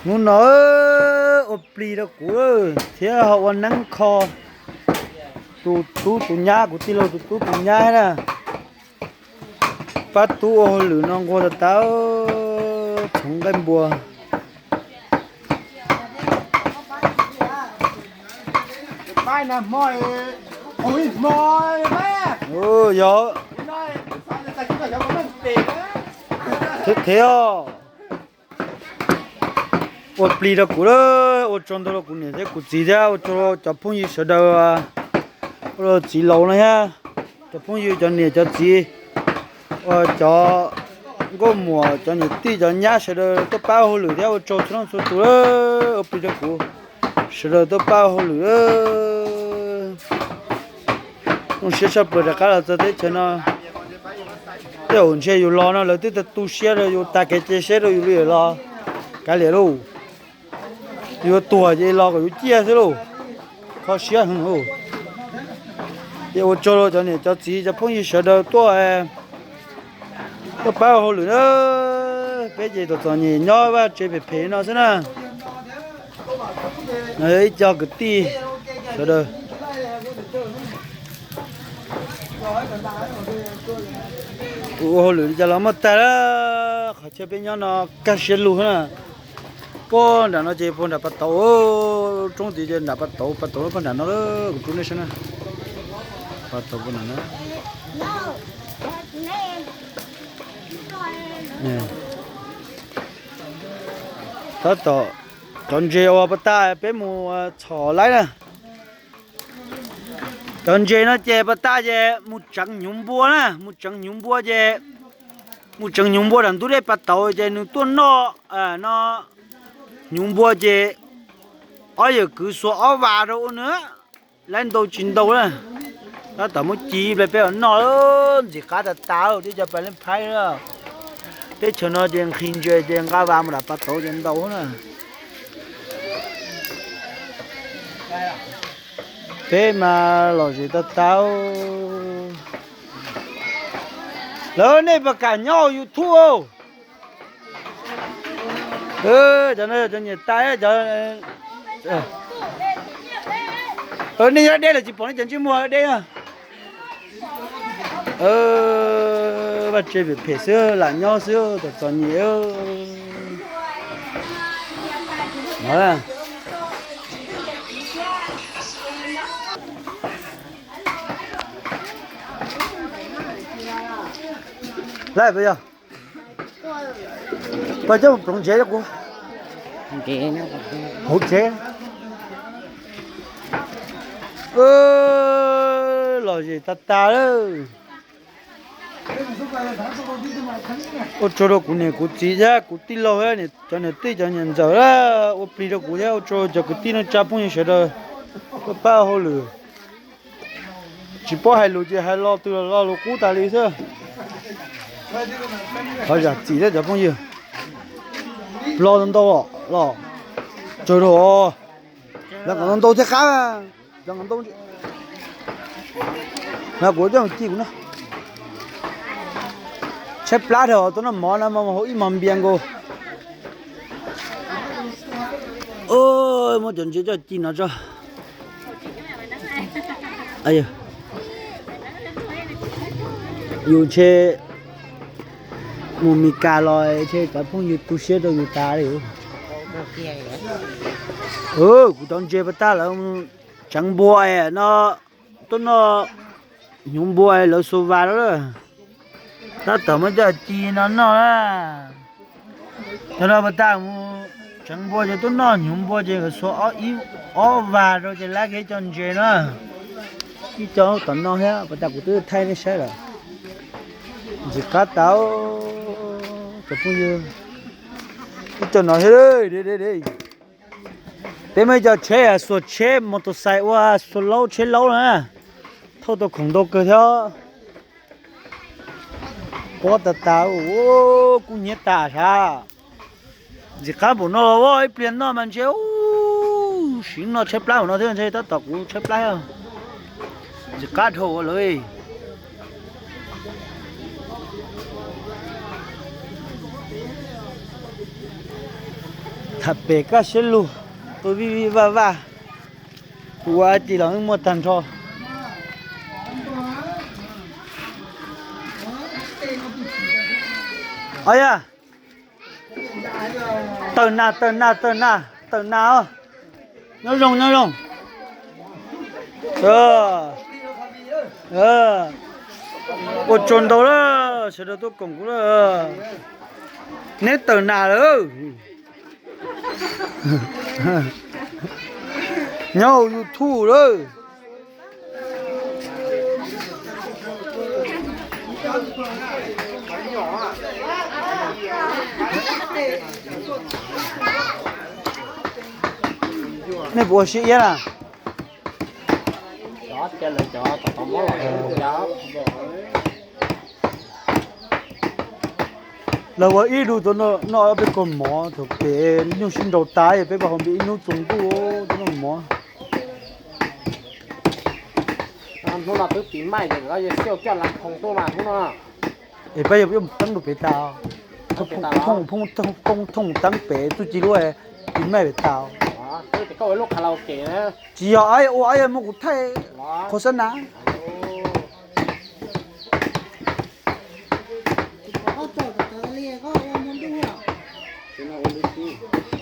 Hnub no ua plig rau kuv thiab ho ua neeb kho tus tub tus nyab, kuv tij laug tus tub tus nyab na. Pab tub ua hauj lwm no nquag tas tas, txhoov nqaij npua. Yog, thiab thiab os. Ua plig rau kuv, ua tsaug ntau rau kuv niam thiab kuv txiv thiab ua tsaug rau cov phooj ywg sawv daws, ua rau txiv laus no thiab, cov phooj ywg cov niam cov txiv, ua cov nkauj muam cov niam tij cov nyab sawv daws tuaj pab hauj lwm thiab ua tsaug txhua leej txhua tus, ua plig rau kuv sawv daws tuaj pab hauj lwm. Zoo siab tshaj plaws rov qab los txog teb chaws no. Tej zaum ntshe yus los no lawv twb tu siab rau yus, tag kev cia siab rau yus li los kav liam lauj. Yuav tuag ces los kom yus ciaj xwb lauj. Kho siab heev lauj. Ces ua tsaug rau cov niam cov txiv cov phooj ywg sawv daws tuaj, tuaj pab hauj lwm na. Peb ces txom txom nyem nyob vaj tse phem phem no xwb na. No yog ib co kwv tij sawv daws ua hauj lwm li cas los muaj tag, qhov chaw peb nyob no kaj siab lug na. Puag nram no ces puag nram pas tauv, roob tid ces nram pas tauv, pas tauv puag nram no, kuv rub nej saib na. Pas tauv puag nram no. Tab tom cov ntses uas pas tag peb mus txhom laib na. Cov ntses no ces pas tag ces mus tseev hnyuv npua na, mus tseev hnyuv npua ces, mus tseev hnyuv npua nram ntug dej pas tauv ces nws tuaj noj no hnyuv npua ces ob yawm kwv xuas ob vas rau ua nws, laib ntau tsis ntau na. Tab tom muab ci ib pliag peb mam noj, ntxim qab tas tas, tib co pas leej phaib na. Teb chaws no ces nqhis ntses ces nqa vas mus nram pas tauv ces ntau na. Peb mas lom zem tas tas. Lawv, nej puas kam nyob YouTube? Cov no cov niam tais, nej nyob deb lawm tsis pom nej cov ntsej muag deb na. Vaj tse phem phem xwb, lam nyob xwb, txom txom nyem. Laib puas yog? Pab coj mus ploov ntsev rau kuv. Hauv tsev. Lom zem tas tas lawm. Ua tsaug rau kuv niam kuv txiv thiab kuv tij laug thiab cov niam tij cov niam ntxawm ua plig rau kuv thiab ua tsaug cov kwv tij neej tsa phooj ywg sawv daws tuaj pab hauj lwm. Tsis paub hais lus ces hais lo twg los lo lus qub tas li xwb. Thov zam txim thiab cov phooj ywg. Los ntau los tsaug rau, los kom ntau thiaj qab, los kom ntau. Kuv coj ci kuv no. Tshaib plab dhau tuaj noj mov no mas hauv ib mos npias nkaus. Muab cov ntses coj ci no tso. Yus ntshe mus Mes Kas los ntshe cov phooj ywg tu siab rau yus tas li. Kuv cov ntses pas tag lawv tseev npua no, tuaj noj hnyuv npua lawv xuas vas no lawm. Tab tom muab coj ci no noj na. Cov no pas tag mus tseev npua ces tuaj noj hnyuv npua ces nkawd xuas ib ob vas rau ces laib kiag cov ntses na. Ib co tom no thiab, pas tag kuv twb thaij nej saib lawm. Ntxim qab tas, cov phooj ywg. Ib co no thiab. Peb muaj ib co tsheb xuas tsheb mos tos xais ua xuas laub tsheb laub na, thauj tau khoom ntau kawg thiab. Pob tas tas, kub hnyiab tas sav. Ntxim qab npaum no los ib pliag noj mas ntshe siv noj tshaib plab npaum no thiab, ntshe tab tom kuv tshaib plab. Ntxim qab dhau ua lawm. Pem kaj siab lug, tus vij vij vaj vaj, tus ua dab tsi los yeej muaj tag nrho. Au yog, tawm nas tawm nas tawm nas tawm nas os. Nyob zoo nyob zoo. Ua tsaug ntau lawm sawv daws tuaj koom kuv lawm. Neb tawm nas lawm. Nyob hauv YouTube lawm. Nej puas ua siab iab na? Lawv ua ib lub tuaj noj peb kaug mov thaum pem nyuj sib nraus tas, peb pab hauv npias ib hnub txoos ntuj tuaj noj mov. Hnub no twb pis maij ces lawv yuav xauj coj las phoo tuaj mas hnub no. Es pab yog peb yuav teeb rau pem tas, thooj thooj teeb pem txuj ci lub pis maij pem tas. Tsis yog, ua ib yam muab kuv thaij qhau xab nas.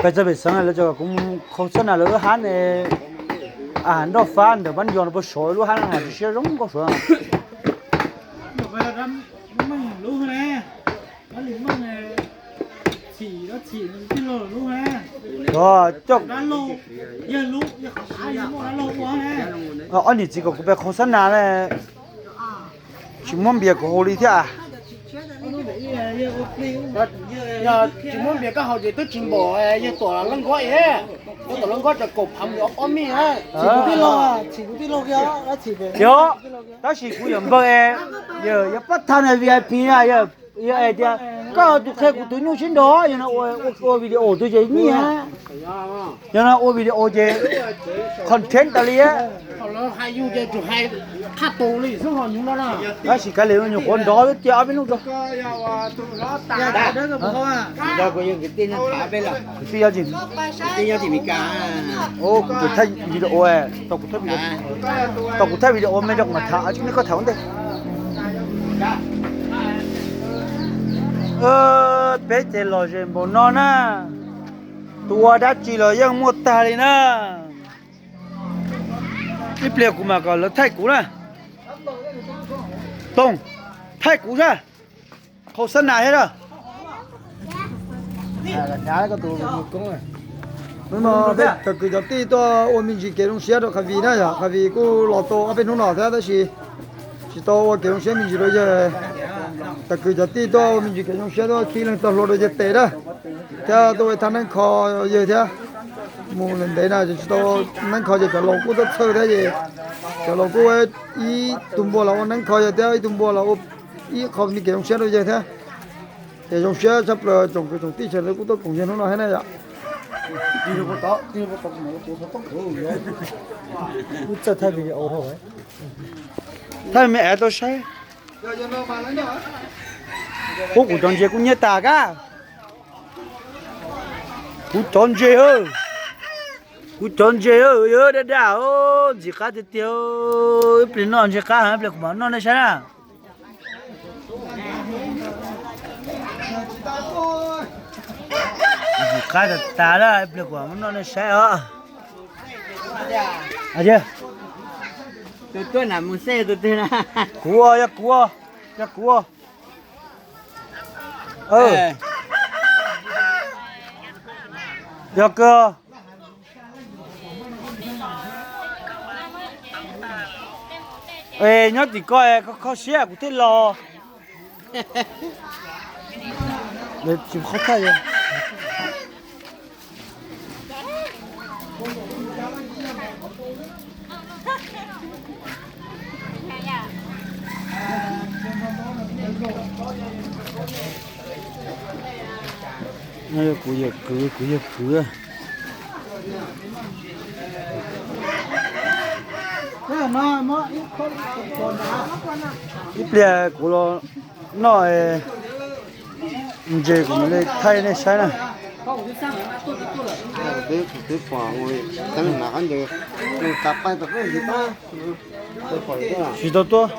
Pais txog pem xeev lawv tseem kom kuv mus qhau xab nas lawv lub hab ne, a nroj fab ntawm pab yos no puag saud lub hab no mas tsis siab zoo nkauj suav. Ob niam txiv kom kuv pais qhau xab nas na, tsis muab npias kuv haus li thiab. Yog tsis muab npias koj haus ces twb tsis npaum yawg Tuam Leej Nkuab es, yawg Tuam Leej Nkuab tseem kaum phav mus ob pob mij na. Yog, tab sis kuv yawm npawg es, yawg, yawg pab tha na V I P na, yawg, yawg tias koj tus qhia kuv tus nyuj sib nraus, yog no ua video tus ces nyiaj, yog no ua video ces content tas li. Tab sis kav liam nyuam qhuav nrov cia ob peb hnub rau. Kwv tij, kwv tij nyob tim Meskas, kuv tus thaij video, tau kuv thaij video me rau kuv mam tham, tsis muaj koj tham ua ntej. Peb ces lom zem npaum no na, tus ua dab tsi los yeej muaj tag li na. Ib pliag kuv mam kom lawv thaij kuv na. Toog, thaij kuv sab, qhau xab nas thiab na. Hnub no peb cov kwv cov tij tuaj ua me ntsis kev zoo siab rau Qhavis na, yog Qhavis kuj los tau ob peb hnub no thiab tab sis tsis tau ua kev zoo siab me ntsis rau yawg. Cov kwv cov tij tuaj ua me ntsis kev zoo siab tuaj khi leej txog hlua rau yawg tes na, thiab tuaj ua thaj neeb kho yawg thiab. Mus ntev na ces tsis tau neeb kho ces cov laus kuj tuaj txhawj thiab ces cov laus kuj ib tug npua los ua neeb kho yawg thiab ib tug npua los ua ib qho me kev zoo siab rau yawg thiab. Ces zoo siab tshaj plaws tsoom kwv tsoom tij sawv daws kuj tuaj koom yawg hnub no thiab na yom. Thaij me es tau saib. Ub, kuv cov ntses kuj nyiab tas kab. Kuv cov ntses, kuv cov ntses yog daj daj, ntxim qab tiag tiag. Ib pliag noj ntses qab, ib pliag kuv mam noj nej saib na. Ntxim qab tas tas lawm, ib pliag kuv mam noj nej saib os. Kuv, yog kuv, yog kuv. Yog kawg. Es nyob tim ko, kho siab kuv thiaj los. Tsis qhov thaij. Kuv yawg kwv, kuv yawg kwv. Ib pliag kuv los noj ntses kuv mam li thaij nej saib na. Twb pom teeb hnav qab ncaws, nws tas pais tom qab ntsis tab, tsis tau tuaj.